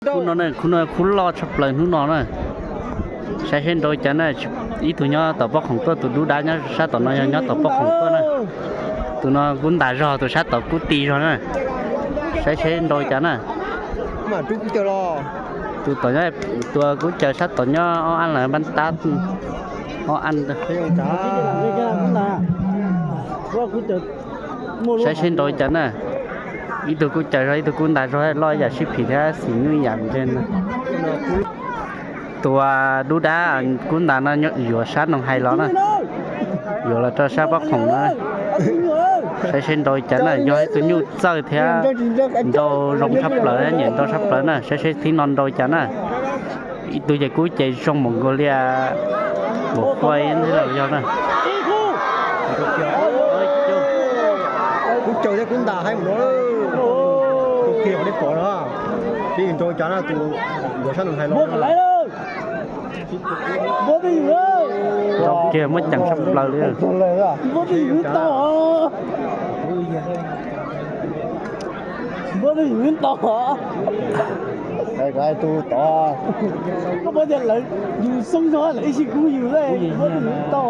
Khub no, khub no khub loj tshaj plaws hnub no na. Saib seb nrau li cas na. Ib tug nyob tom pob khoom tuaj, tus dub dab nyob sab tom no yog nyob tom pob khoom tuaj na. Tus no kub ntas zog, tus sab tod kub ti zog na. Saib seb nrau li cas na. Tus tom nyob, tus kub caws sab tom nyob ob ab las npab tab, ob ab. Saib seb nrau li cas na. Ib tug kub caws zog, ib tug kub ntas zog, loj ib yam sib phim thiab xim nyuj ib yam ntse. Tus dub dab kub ntas no yuav sab Noo Hais los na, yuav los rau sab pob khoom na. Saib seb nrau li cas na, yog ib tug nyuj txawj thiab nrau zoo tshaj plaws, nyiam nrau tshaj plaws na. Saib seb thib no nrau li cas na. Ib tug ces kub ces zoo npaum nkaus li Npaum Fai ntag los yog na. Kub caws thiab kub ntas haib mus no. Tus kiag nej pom no, seb nrau cas na, tus yuav sab Noo Hais los. Nrau kiag muab ceem sab plaws li. Npua twb yus tau. Tus tod, koj paub tias lawv yus xoob zog lawv ib sij kub yus, npua twb yus tau.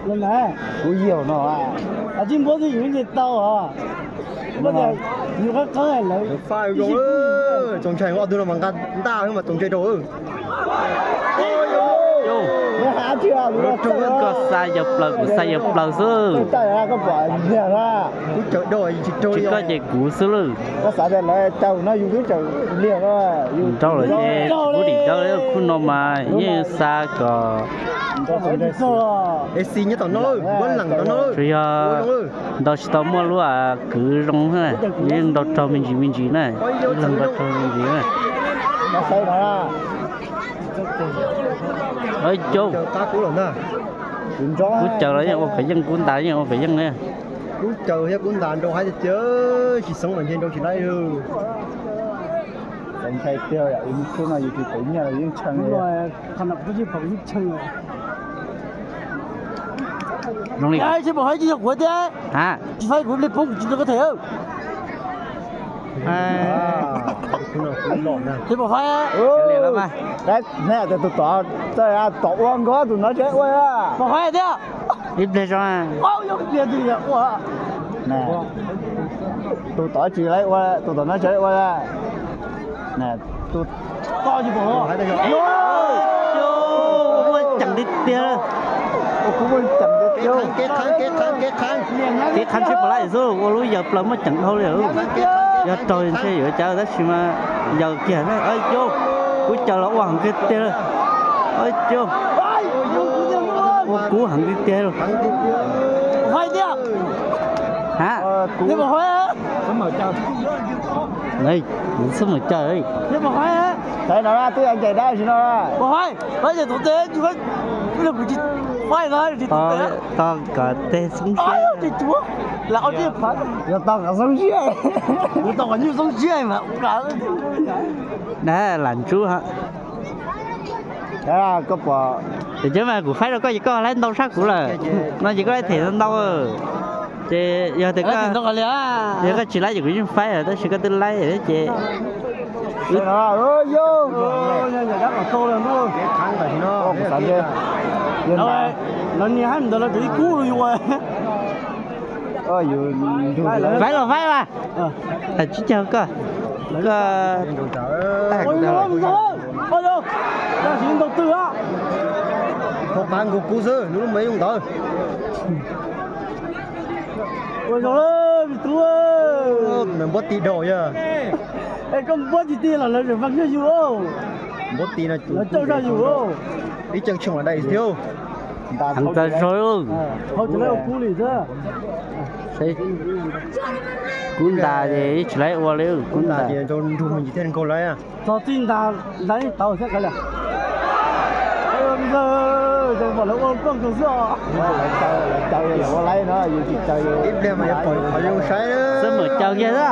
Los na, kuv yig no, a, tsis npua twb yus nce tau os. Npua tias yus qab qab lawv tsoos ntshai ob tug no mas nqa ntaj mas tsoos ntshai rau. Koj xa yawg plaws, kuv xa yawg plaws xwb. Tsis koj ces kuv xwb lawm. Nrau lawm ces kuv dim nrau li khub no mas yeej xa kom tsuas yog nrau tsis tau muaj lub kwv zoo, yeej nrau raug me ntsis me ntsis na, ib leeg nrau raug me ntsis na. Cau, kub caws los yeej ua kom yeej, kub ntas yeej ua kom yeej li. Kub caws thiab kub ntas nrau haib tiag tiag, tsis xoob los ntshe nrau tsis laib li. Ntshai tiag, khub no yus tsis tau nyiaj los yeej tshee li. Zoo li, tsis pom haib tsis yog kuv tiag. Tsis faib kuv li poob kuv tsis rau koj them. Tsis pom haib. Tus tod, tom ua nkaus tus no tseem ua. Pom haib tiag. Ib pliag zoo. Tus tod tsis laib ua, tus tom no tseem ua. Muaj ceem tiag tiag. Kev qhab sib pom lab xwb, ua lub yawg plaws muaj ceem dhau li. Yog raug ntshe yuav cas tab sis mas yawg kiag. Kub caws los ua heev tiag tiag. Ua kub heev tiag tiag. Ha, kuv xub mus caw. Twb ncaim dab si no. Tau kom teg xoob siab. Yog tau kom xoob siab. Na lam ntsub. Koj pom, ces mas kuv faib rau koj ces koj laib ntau sab kuv lawm. No ces koj laib them ntau. Ces yog tias koj, yog koj tsis laib ces kuv yeej faib lawm, tab sis koj twb laib ces lawv niag hab ntawd lawv ib kub yus. Faib los faib mas. Tsib caug koj. Koj tag ntau twg. Thaum qab nkaus kub xwb, nws lub me yooj ntawd. Ua zoo, me tub. Npua ti dhau yog. Es koj npua tsis ti los lawv tseem faj kiag yus. Npua ti no lawv coj zog yus. Ib ceev tshoom dai thiab. Heev tag zog. Hau tsis laib ua kub li xwb. Kub ntas ces ib tsis laib ua li kub ntas. Nrug me ntsis thiaj nkaug lawv. Txog txij ntas ntas yeej tau thiab kav liam. Zoo pom lawv ua koj nkaus xwb os. Lawv caw lawv ua laib no yus tsis caw yus. Ib pliag mas yuav pom qhov zoo saib. Xwb mam caw kiag xwb.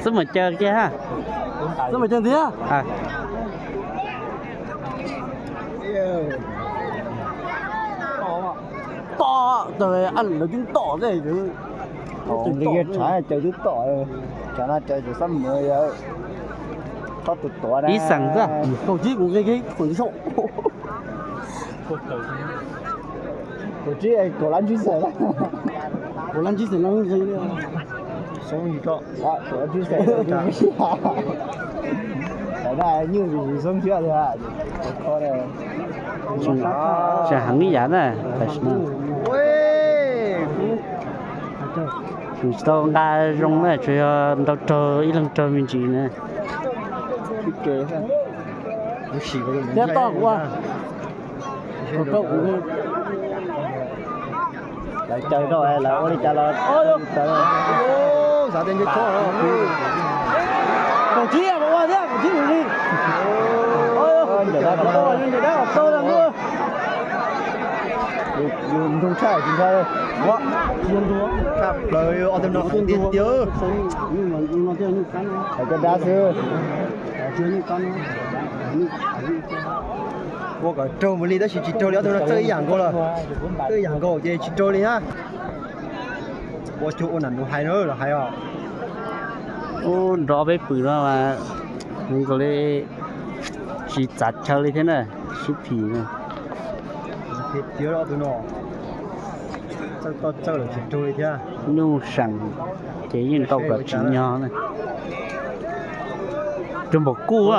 Xwb mam caw kiag ha. Xwb mam caw ntxiv. Tawg, lawv twb tom tej, thaum nqis kiag tshav caws twb tom, tsam no caws tseem xab mus yog, txhob tus tuav na. Ib xeem xwb. Kaum tsib kuv nqis kiag kaum tsib xeem. Kaum tsib kaum lab ntsib xeem. Kaum lab ntsib xeem no nqis li. Soob kaum lab ntsib xeem. Tam no nyuj tsis soob siab li. Tseem heev ib yam na, tam sim no. Tsis tau nqa zoo na, tsuas yog nrau raug ib leeg raug me ntsis na. Thiab toj kuv, toj kuv. Lawv caw rau lawv ua li cas los xav tias ntshe tshuav. Kaum tsib ua thiab, kaum tsib ua li. Ntawm dab kom tau, ntawm dab kom tau lawm. Yus ntug tshaj tsis ntshai. Tshaj plaws ob tug no tiag tiag. Hais cov dab xwb. Ua kom raug mus li tab sis tsis raug li, ob tug no txawj ib yam nkaus lawm. Txawj ib yam nkaus ces tsis raug li na. Ua cuag ua nam nus hais na los hais os. Ub, nrov peb pwm no mas zoo nkaus li tsis txav chaw li thiab na, sib phim na. Tiag ob tug no txawj toj txawj lawm tsis raug li thiab. Nyuj seem ces yeej ntaus kom tsim nyog na. Raug npaum kuj.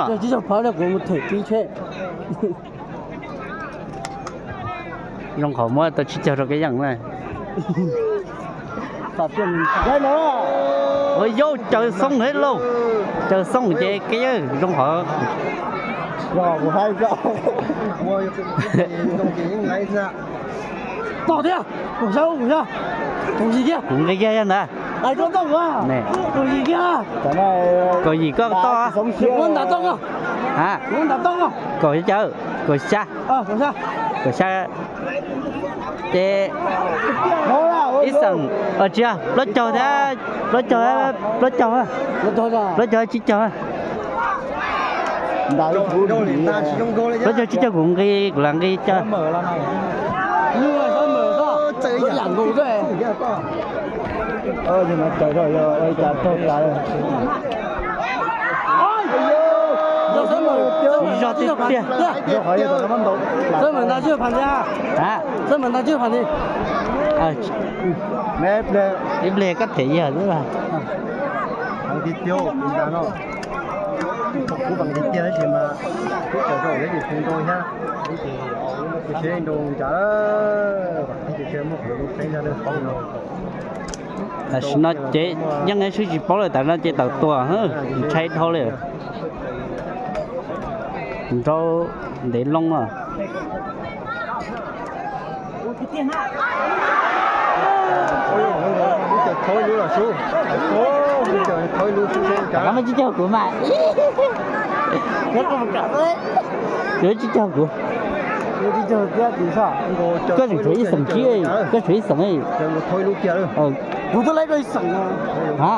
Zoo qhov muab tau tsib caug rau Kab Yeej na. Ua yau caws xoob ntag lauj. Caws xoob ces Kab Yeej zoo qhov. Tau thiab, kaum xya, kaum xya, kaum yim thiab, kuv nqi kiag yog ntawd. Kaum yim koj toj, a, kaum xya, kaum xya, kaum xya. Ces ib xeem, tsis yog, plaub caug thiab, plaub caug, plaub caug, plaub caug tsib caug. Plaub caug tsib caug kuv nqi, kuv lam nqi caw. Tsis yog tiag tiag. Ib pliag koj them yawg xwb. Kuv vam tiag tiag tab sis mas kuv tawm rau lawv ces kuv nrau thiab. Kuv seb nrau cas, ces muab qhov lus peb ntag. Tam sim no ces yeej sib tsis paub lawm, tam no ces tawm tuaj, ntshai dhau li. Nrau ntev loo na. Rov qab muab tsib caug kuv mas. Yuav tsib caug kuv. Koj tseem tshuav ib xeem tsib, koj tshuav ib xeem. Kuv twb laib koj ib xeem. Ha,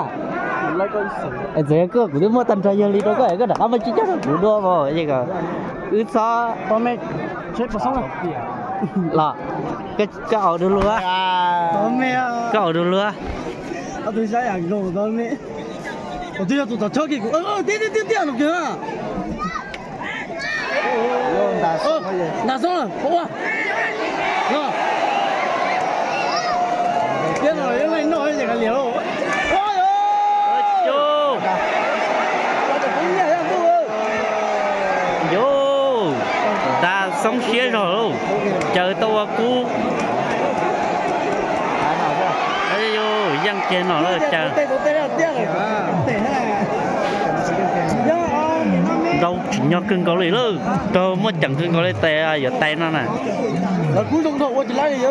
txawm yog koj kuv twb muab tag nrho yawg li rau koj, koj rov qab muab tsib caug rau kuv dua mas, wb txhob los. Koj aus dua luag, koj aus dua luag. Ntas xoob, ntas xoob, ua tiab no noj ces kav liam lauj. Ntas xoob siab zog lauj, caws tau ua kub. Yeej kiag no lawm caws. Nrau tsim nyog kawg nkaus li lawm, raug muaj ceem kawg nkaus li tes yuav tais no na. Lawv kub zoo dhau ua tsis laib li.